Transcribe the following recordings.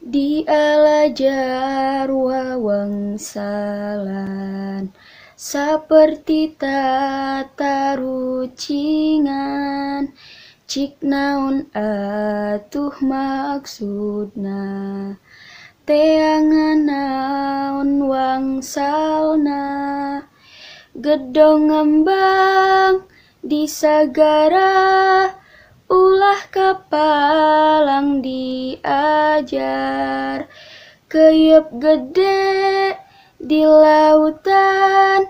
Di alajar wawangsalan saperti tatarucingan, cik naon atuh maksudna, teangan naon wangsalna. Gedong ngembang di sagara, ulah kapalang diajar. Keyep gede di lautan,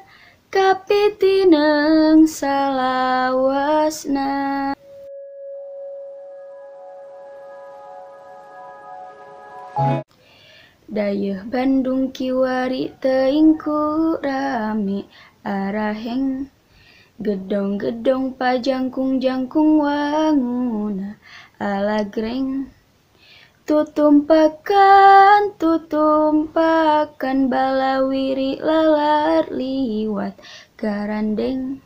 kapitineng salawasna. Dayeuh Bandung kiwari teuing ku rame araheng, gedong-gedong pajangkung-jangkung wanguna alagreng. Tutumpakan, tutumpakan balawiri lalar liwat garandeng.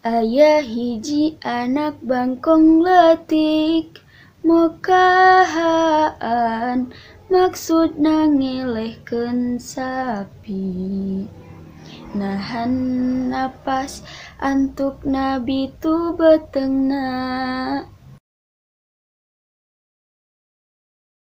Aya hiji anak bangkong leutik mokahaan, maksudna ngelehkeun sapi. Nahan napas antukna bitu beuteungna.